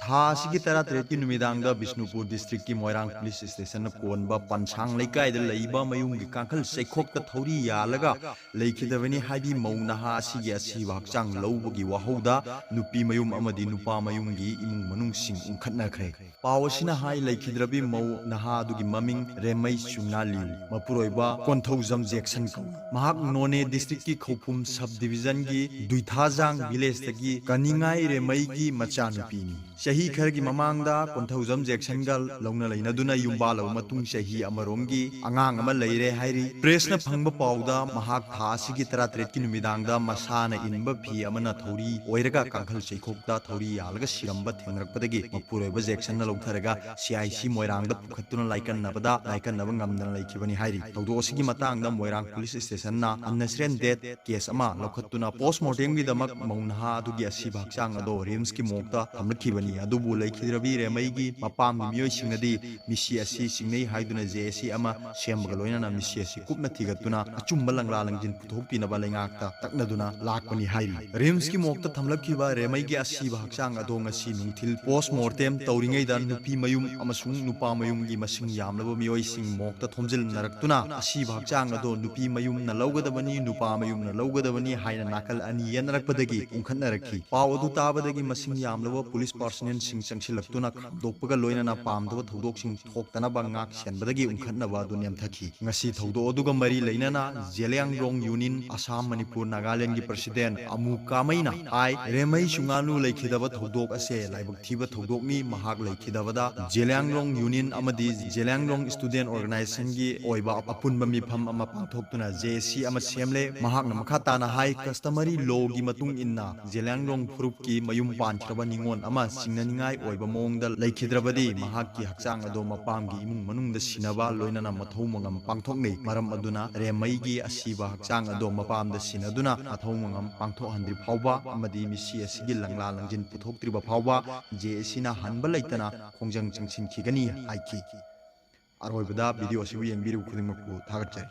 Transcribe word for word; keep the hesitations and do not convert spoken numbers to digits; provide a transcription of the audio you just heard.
ꯊꯥ ꯑꯁꯤꯒꯤ ꯇꯔꯥꯇꯔꯦꯠꯀꯤ ꯅꯨꯃꯤꯗꯥꯡꯗ ꯕꯤꯁꯅꯨꯄꯨꯔ ꯗꯤꯁꯇ꯭ꯔꯤꯛꯀꯤ ꯃꯣꯏꯔꯥꯡ ꯄꯨꯂꯤꯁ ꯁ꯭ꯇꯦꯁꯟꯅ ꯀꯣꯟꯕ ꯄꯟꯁꯥꯡ ꯂꯩꯀꯥꯏꯗ ꯂꯩꯕ ꯃꯌꯨꯝꯒꯤ ꯀꯥꯡꯈꯜ ꯆꯩꯈꯣꯛꯇ ꯊꯧꯔꯤ ꯌꯥꯜꯂꯒ ꯂꯩꯈꯤꯗꯕꯅꯤ ꯍꯥꯏꯕꯤ ꯃꯧ ꯅꯍꯥ ꯑꯁꯤꯒꯤ ꯑꯁꯤꯕ ꯍꯛꯆꯥꯡ ꯂꯧꯕꯒꯤ ꯋꯥꯍꯧꯗ ꯅꯨꯄꯤ ꯃꯌꯨꯝ ꯑꯃꯗꯤ ꯅꯨꯄꯥ ꯃꯌꯨꯝꯒꯤ ꯏꯃꯨꯡ ꯃꯅꯨꯡꯁꯤꯡ ꯎꯪꯈꯠꯅꯈ꯭ꯔꯦ꯫ ꯄꯥꯎ ꯑꯁꯤꯅ ꯍꯥꯏ, ꯂꯩꯈꯤꯗ꯭ꯔꯕꯤ ꯃꯧ ꯅꯍꯥ ꯑꯗꯨꯒꯤ ꯃꯃꯤꯡ ꯔꯦꯃꯩ ꯆꯨꯡꯅꯥ ꯂꯤꯌꯨ, ꯃꯄꯨꯔꯣꯏꯕ ꯀꯣꯟꯊꯧꯖꯝ ꯖꯦꯛꯁꯟ ꯀꯧꯏ꯫ ꯃꯍꯥꯛ ꯅꯣꯅꯦ ꯗꯤꯁꯇ꯭ꯔꯤꯛꯀꯤ ꯈꯧꯄꯨꯝ ꯁꯕ ꯗꯤꯕꯤꯖꯟꯒꯤ ꯗꯨꯏꯊꯥꯖꯥꯡ ꯚꯤꯂꯦꯖꯇꯒꯤ ꯀꯅꯤꯉꯥꯏ ꯔꯦꯃꯩꯒꯤ ꯃꯆꯥꯅꯨꯄꯤꯅꯤ꯫ ꯆꯍꯤ ꯈꯔꯒꯤ ꯃꯃꯥꯡꯗ ꯀꯣꯟꯊꯧꯖꯝ ꯖꯦꯛꯁꯟꯒ ꯂꯧꯅ ꯂꯩꯅꯗꯨꯅ ꯌꯨꯝ ꯄꯥꯜꯂꯕ ꯃꯇꯨꯡ ꯆꯍꯤ ꯑꯃꯔꯣꯝꯒꯤ ꯑꯉꯥꯡ ꯑꯃ ꯂꯩꯔꯦ ꯍꯥꯏꯔꯤ꯫ ꯄ꯭ꯔꯦꯁꯅ ꯐꯪꯕ ꯄꯥꯎꯗ ꯃꯍꯥꯛ ꯊꯥ ꯑꯁꯤꯒꯤ ꯇꯔꯥꯇꯔꯦꯠꯀꯤ ꯅꯨꯃꯤꯗꯥꯡꯗ ꯃꯁꯥꯅ ꯏꯟꯕ ꯐꯤ ꯑꯃꯅ ꯊꯧꯔꯤ ꯑꯣꯏꯔꯒ ꯀꯥꯡꯈꯜ ꯆꯩꯈꯣꯛꯇ ꯊꯧꯔꯤ ꯌꯥꯜꯂꯒ ꯁꯤꯔꯝꯕ ꯊꯦꯡꯅꯔꯛꯄꯗꯒꯤ ꯃꯄꯨꯔꯣꯏꯕ ꯖꯦꯛꯁꯟꯅ ꯂꯧꯊꯔꯒ ꯁꯤ ꯑꯥꯏ ꯁꯤ ꯃꯣꯏꯔꯥꯡꯗ ꯄꯨꯈꯠꯇꯨꯅ ꯂꯥꯏꯀꯠꯅꯕꯗ ꯂꯥꯏꯀꯠꯅꯕ ꯉꯝꯗꯅ ꯂꯩꯈꯤꯕꯅꯤ ꯍꯥꯏꯔꯤ꯫ ꯊꯧꯗꯣꯛ ꯑꯁꯤꯒꯤ ꯃꯇꯥꯡꯗ ꯃꯣꯏꯔꯥꯡ ꯄꯨꯂꯤꯁ ꯁ꯭ꯇꯦꯁꯟꯅ unnatural death case ꯑꯃ ꯂꯧꯈꯠꯇꯨꯅ ꯄꯣꯁꯃꯣꯔꯇꯦꯝꯒꯤꯗꯃꯛ ꯃꯧ ꯅꯍꯥ ꯑꯗꯨꯒꯤ ꯑꯁꯤꯕ ꯍꯛꯆꯥꯡ ꯑꯗꯣ ꯔꯤꯝꯁꯀꯤ ꯃꯣꯔꯒꯇ ꯊꯝꯂꯛꯈꯤꯕꯅꯤ꯫ ꯑꯗꯨꯕꯨ ꯂꯩꯈꯤꯗ꯭ꯔꯕꯤ ꯔꯦꯃꯩꯒꯤ ꯃꯄꯥꯝꯒꯤ ꯃꯤꯑꯣꯏꯁꯤꯡꯅꯗꯤ ꯃꯤꯁꯤ ꯑꯁꯤ ꯆꯤꯡꯅꯩ ꯍꯥꯏꯗꯨꯅ ꯖꯦ ꯑꯦ ꯁꯤ ꯑꯃ ꯁꯦꯝꯕꯒ ꯂꯣꯏꯅꯅ ꯃꯤꯁꯤ ꯑꯁꯤ ꯀꯨꯞꯅ ꯊꯤꯒꯠꯇꯨꯅ ꯑꯆꯨꯝꯕ ꯂꯪꯂꯥ ꯂꯪꯖꯤꯟ ꯄꯨꯊꯣꯛꯄꯤꯅꯕ ꯂꯩꯉꯥꯛꯇ ꯇꯛꯅꯗꯨꯅ ꯂꯥꯛꯄꯅꯤ ꯍꯥꯏꯔꯤ꯫ ꯔꯤꯝꯁꯀꯤ ꯃꯣꯔꯒꯇ ꯊꯝꯂꯛꯈꯤꯕ ꯔꯦꯃꯩꯒꯤ ꯑꯁꯤꯕ ꯍꯛꯆꯥꯡ ꯑꯗꯣ ꯉꯁꯤ ꯅꯨꯡꯊꯤꯜ ꯄꯣꯁꯃꯣꯔꯇꯦꯝ ꯇꯧꯔꯤꯉꯩꯗ ꯅꯨꯄꯤ ꯃꯌꯨꯝ ꯑꯃꯁꯨꯡ ꯅꯨꯄꯥ ꯃꯌꯨꯝꯒꯤ ꯃꯁꯤꯡ ꯌꯥꯝꯂꯕ ꯃꯤꯑꯣꯏꯁꯤꯡ ꯃꯣꯔꯒꯇ ꯊꯣꯝꯖꯤꯟꯅꯔꯛꯇꯨꯅ ꯑꯁꯤꯕ ꯍꯛꯆꯥꯡ ꯑꯗꯣ ꯅꯨꯄꯤ ꯃꯌꯨꯝꯅ ꯂꯧꯒꯗꯕꯅꯤ, ꯅꯨꯄꯥ ꯃꯌꯨꯝꯅ ꯂꯧꯒꯗꯕꯅꯤ ꯍꯥꯏꯅ ꯅꯥꯀꯜ ꯑꯅꯤ ꯌꯦꯟꯅꯔꯛꯄꯗꯒꯤ ꯎꯪꯈꯠꯅꯔꯛꯈꯤ꯫ ꯄꯥꯎ ꯑꯗꯨ ꯇꯥꯕꯗꯒꯤ ꯃꯁꯤꯡ ꯌꯥꯝꯂꯕ ꯄꯨꯂꯤꯁ ꯄꯥꯔꯁꯅꯦꯜꯁꯤꯡ ꯆꯪꯁꯤꯜꯂꯛꯇꯨꯅ ꯈꯥꯝꯗꯣꯛꯄꯒ ꯂꯣꯏꯅꯅ ꯄꯥꯝꯗꯕ ꯊꯧꯗꯣꯛꯁꯤꯡ ꯊꯣꯛꯇꯅꯕ ꯉꯥꯛ ꯁꯦꯟꯕꯗꯒꯤ ꯎꯪꯈꯠꯅꯕ ꯑꯗꯨ ꯅꯦꯝꯊꯈꯤ꯫ ꯉꯁꯤ ꯊꯧꯗꯣꯛ ꯑꯗꯨꯒ ꯃꯔꯤ ꯂꯩꯅꯅ ꯖꯦꯂꯤꯌꯥꯡꯔꯣꯡ ꯌꯨꯅꯤꯌꯟ, ꯑꯁꯥꯝ, ꯃꯅꯤꯄꯨꯔ, ꯅꯥꯒꯥꯂꯦꯟꯒꯤ ꯄ꯭ꯔꯁꯤꯗꯦꯟ ꯑꯃꯨ ꯀꯥꯃꯩꯅ ꯍꯥꯏ, ꯔꯦꯃꯩ ꯆꯨꯉꯥꯅꯨ ꯂꯩꯈꯤꯗꯕ ꯊꯧꯗꯣꯛ ꯑꯁꯦ ꯂꯥꯏꯕꯛ ꯊꯤꯕ ꯊꯧꯗꯣꯛꯅꯤ꯫ ꯃꯍꯥꯛ ꯂꯩꯈꯤꯗꯕꯗ ꯖꯦꯂꯤꯌꯥꯡꯔꯣꯡ ꯌꯨꯅꯤꯌꯟ ꯑꯃꯗꯤ ꯖꯦꯂꯤꯌꯥꯡꯔꯣꯡ ꯁ꯭ꯇꯨꯗꯦꯟꯠ ꯑꯣꯔꯒꯅꯥꯏꯖꯦꯁꯟꯒꯤ ꯑꯣꯏꯕ ꯑꯄꯨꯟꯕ ꯃꯤꯐꯝ ꯑꯃ ꯄꯥꯡꯊꯣꯛꯇꯨꯅ ꯖꯦ ꯑꯦ ꯁꯤ ꯑꯃ ꯁꯦꯝꯂꯦ꯫ ꯃꯍꯥꯛꯅ ꯃꯈꯥ ꯇꯥꯅ ꯍꯥꯏ, ꯀꯁꯇꯃꯔꯤ ꯂꯣꯒꯤ ꯃꯇꯨꯡ ꯏꯟꯅ ꯖꯦꯂꯤꯌꯥꯡꯔꯣꯡ ꯐꯨꯔꯨꯞꯀꯤ ꯃꯌꯨꯝ ꯄꯥꯟꯈ꯭ꯔꯕ ꯅꯤꯉꯣꯜ ꯑꯃ ꯆꯤꯡꯅꯅꯤꯡꯉꯥꯏ ꯑꯣꯏꯕ ꯃꯑꯣꯡꯗ ꯂꯩꯈꯤꯗ꯭ꯔꯕꯗꯤ ꯃꯍꯥꯛꯀꯤ ꯍꯛꯆꯥꯡ ꯑꯗꯣ ꯃꯄꯥꯝꯒꯤ ꯏꯃꯨꯡ ꯃꯅꯨꯡꯗ ꯁꯤꯟꯅꯕ ꯂꯣꯏꯅꯅ ꯃꯊꯧ ꯃꯉꯝ ꯄꯥꯡꯊꯣꯛꯅꯩ꯫ ꯃꯔꯝ ꯑꯗꯨꯅ ꯔꯦꯃꯩꯒꯤ ꯑꯁꯤꯕ ꯍꯛꯆꯥꯡ ꯑꯗꯣ ꯃꯄꯥꯝꯗ ꯁꯤꯟꯅꯗꯨꯅ ꯃꯊꯧ ꯃꯉꯝ ꯄꯥꯡꯊꯣꯛꯍꯟꯗ꯭ꯔꯤ ꯐꯥꯎꯕ ꯑꯃꯗꯤ ꯃꯤꯁꯤ ꯑꯁꯤꯒꯤ ꯂꯪꯂꯥ ꯂꯪꯖꯤꯟ ꯄꯨꯊꯣꯛꯇ꯭ꯔꯤꯕ ꯐꯥꯎꯕ ꯖꯦ ꯑꯦ ꯁꯤꯅ ꯍꯟꯕ ꯂꯩꯇꯅ ꯈꯣꯡꯖꯪ ꯆꯪꯁꯤꯟꯈꯤꯒꯅꯤ ꯍꯥꯏꯈꯤ꯫ ꯑꯔꯣꯏꯕꯗ ꯚꯤꯗꯤꯑꯣ ꯑꯁꯤꯕꯨ ꯌꯦꯡꯕꯤꯔꯤꯕ ꯈꯨꯗꯤꯡꯃꯛꯄꯨ ꯊꯥꯒꯠꯆꯔꯤ꯫